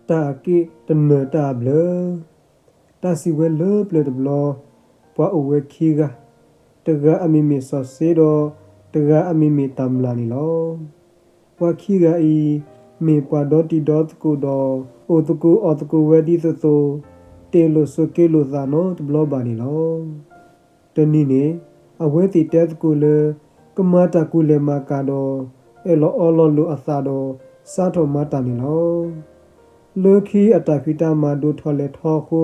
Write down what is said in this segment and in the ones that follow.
တၢ်အက့ၣ်တနၢၤတၢ်အဘျၢ. တၢ်စံးဝဲလၢပျၢၤတဘျီ, ပှၤအိၣ်ဝဲခံဂၤ, တဂၤအမံၤမ့ၢ်စီၤစ့ဒီး တဂၤအမံၤမ့ၢ်တၤမျၢ်န့ၣ်လီၤ. ပှၤခံဂၤအံၤ မ့ၢ်ပှၤဒီတံၤဒီသကိးဒီး အိၣ်သကိးအီၣ်သကိးဝဲဒ်သိးသိး, တ့ၢ်လိာ်ဆိးက့လိာ်သးနီတဘျီဘၣ်န့ၣ်လီၤ. တနံၤန့ၣ် အဝဲသ့ၣ်တဲသကိးလၢ ကမၤတၢ်ကူၤလဲၤမၤကၤဒီး အၢၣ်လီၤအီလီၤလိာ်အသးဒီး စးထီၣ်မၤတၢ်န့ၣ်လီၤ. လၢခံအတၢ်ဖံးတၢ်မၤဒိၣ်ထီၣ်လဲၣ်ထီၣ်အဃိ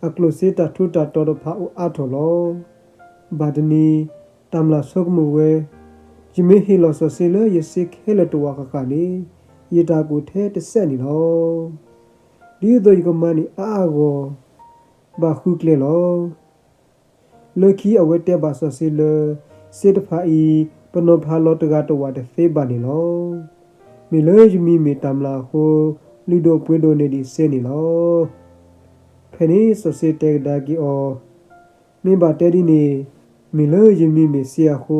အကျိၣ်စ့တၢ်ထူးတၢ်တီၤတဖၣ်အိၣ်အါထီၣ်လီၤ. ဘၣ်တနံၤ တၤမျၢ်ဆိကမိၣ်ဝဲ, ယမ့ၢ်ဟ့ၣ်လီၤစီၤစ့လၢယစ့ခဲလၢာ်တဝာ်ဃၣ်ဃၣ်န့ၣ် ယတၢ်ကူၣ်ထဲတစဲးန့ၣ်လီၤ. ဒ်သိးယကမၤန့ၢ်အါအါဂီၢ် ဘၣ်ဃုကျဲလီၤ. လၢခံအဝဲတဲဘၣ်စီၤစ့လၢ စ့တဖၣ်အံၤ ပနီၤဖးလီၤတဂၤတဝာ်တသ့ဘၣ်န့ၣ်လီၤ. မ့ၢ်လၢယမံၤမ့ၢ်တၤမျၢ်အဃိ လုၢ်ဒိၣ်ပှ့ၤဒိၣ်န့ၢ်ဒံးစ့န့ၣ်လီၤ. ဖဲန့ၣ်စီၤစ့တဲကဒါက့ၤအီၤ, မ့ၢ်ဘၣ်တဲဒ်န့ၣ်, မ့ၢ်လၢယမံၤမ့ၢ်စ့အဃိ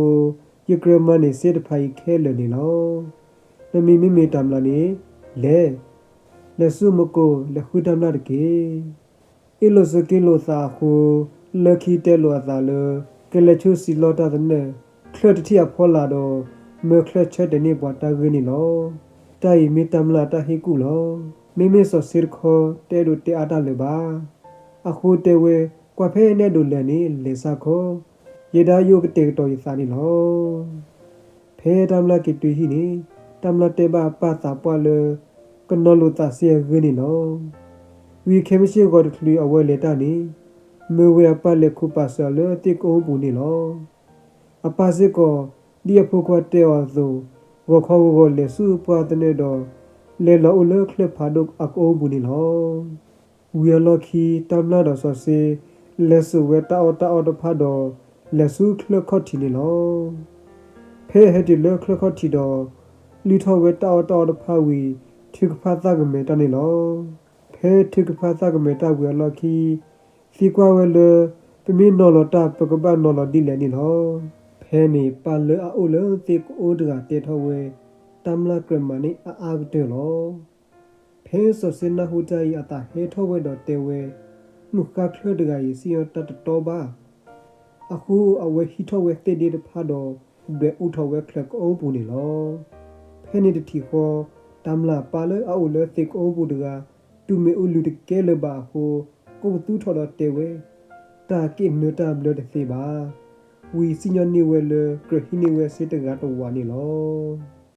ယကြၢးမၤန့ၢ်စ့တဖၣ်အံၤခဲလၢာ်န့ၣ်လီၤ. နမံၤမ့မ့ၢ်တၤမျၢ်န့ၣ် လဲၤ, လဲၤဆူမကိာ် လဲၤဃုတၤမျၢ်တက့ၢ်. အ့ၣ်လိာ်ဆိးက့လိာ်သးအဃိ လၢခံတဲလိာ်အသးလၢ ကလဲၤဆိစံးလီၤတၢ်သနၢၣ် ချၢၣ်တထံၣ်အဖီလာ်ဒီး မၢချၢၣ်ဆၢတဲာ်န့ၢ်ပှၤတၢ်ဂ့ၢ်န့ၣ်လီၤ. တၢ်အံၤမ့ၢ်တၤမျၢ်တၢ်ဟ့ၣ်ကူၣ်လီၤ. မ့မ့ၢ်စီၤစ့တခီ တအဲၣ်ဒိးတဲအါတၢ်လၢၤဘၣ်. အဃိတဲဝဲ, ကွၢ်ဖဲနအဲၣ်ဒိးလဲၤန့ၣ် လဲၤစ့ၢ်ကီး, ယဲဒၣ်ယအိၣ်ကတဲာ်ကတီၤယသးန့ၣ်လီၤ. ဖဲတၤမျၢ်က့ၤတုၤဟံၣ်န့ၣ် တၤမျၢ်တဲဘၣ်အပၢ်သးပှၢ်လၢ ကနီၤလိာ်သးစ့အဂ့ၢ်န့ၣ်လီၤ. ဝံၤခဲမုၢ်ဆ့ၣ်ဂီၤတချုးအဝဲလဲၤတၢ်န့ၣ် မၢဝဲအပၢ်လဲၤခူၣ်ပာ်စၢၤအီၤလၢသ့ၣ်ကအိပူၤန့ၣ်လီၤ. အပၢ်စ့ၢ်ကီး ဒ်အဖိခွါတဲအီၤအသိး ဂီၤခီဂီၤဂီၤလဲၤဆူပှၢ်သနၢၣ်ဒီး လဲၤလီၤအိၣ်လၢချၢၣ်ဖးဒိၣ်အကအိပူၤန့ၣ်လီၤ. ဝံၤအလီၢ်ခံ တၤမျၢ်ဒီးစီၤစ့ လဲၤစိာ်ဝဲတၢ်အီၣ်တၢ်အီတဖၣ်ဒီး လဲၤဆူချၢၣ်ခီၣ်ထံးန့ၣ်လီၤ. ဖဲဟဲတုၤလၢချၢၣ်ခီၣ်ထံးဒီး လုၢ်ထီၣ်ဝဲတၢ်အီၣ်တၢ်အီတဖၣ်ဝံၤ ထုကဖၣ်သၣ်ကမဲာ်တၢ်န့ၣ်လီၤ. ဖဲထုကဖၣ်သၣ်ကမဲာ်တၢ်ဝံၤအလီၢ်ခံ သံကွၢ်ဝဲလၢ ပမ့ၢ်နီၤလီၤတၢ် ပကဘၣ်နီၤလီၤဒ်လဲၣ်န့ၣ်လီၤ. ဖဲန့ၣ်ပၢ်လၢအအိၣ်လၢသ့ၣ်ကအိတဂၤတဲထီၣ်ဝဲ တၤမျၢ်ကြၢးမၤန့ၢ်အအါကတၢၢ်လီၤ. ဖဲစီၤစ့နၢ်ဟူတၢ်အံၤ အသးဟဲထီၣ်ဝဲဒီးတဲဝဲ, မုၢ်ဃါချၢၣ်တဂၤအံၤ စံၣ်ညီၣ်တၢ်တတီဘၣ်. အဃိအဝဲဟံးထီၣ်ဝဲသ့ၣ်ဒ့တဖၣ်ဒီး ဒွဲၣ်အူထီၣ်ဝဲချၢၣ်ကအိပူၤန့ၣ်လီၤ. ဖဲန့ၣ်တထံၣ်ဃီ တၤမျၢ်ပၢ်လၢအအိၣ်လၢသ့ၣ်ကအိပူၤတဂၤ တူၢ်မ့ၢ်အူလုၢ်တကဲလၢၤဘၣ်အဃိ ကိးပသူထီၣ်ဒီးတဲဝဲ, တၢ်က့ၣ်နၢၤတၢ်ဘျၢတသ့ဘၣ်. ဝံၤစံၣ်ညီၣ်န့ၢ်ဝဲလၢကြၢးဟံးန့ၢ်ဝဲစ့တဂၤတဝာ်န့ၣ်လီၤ.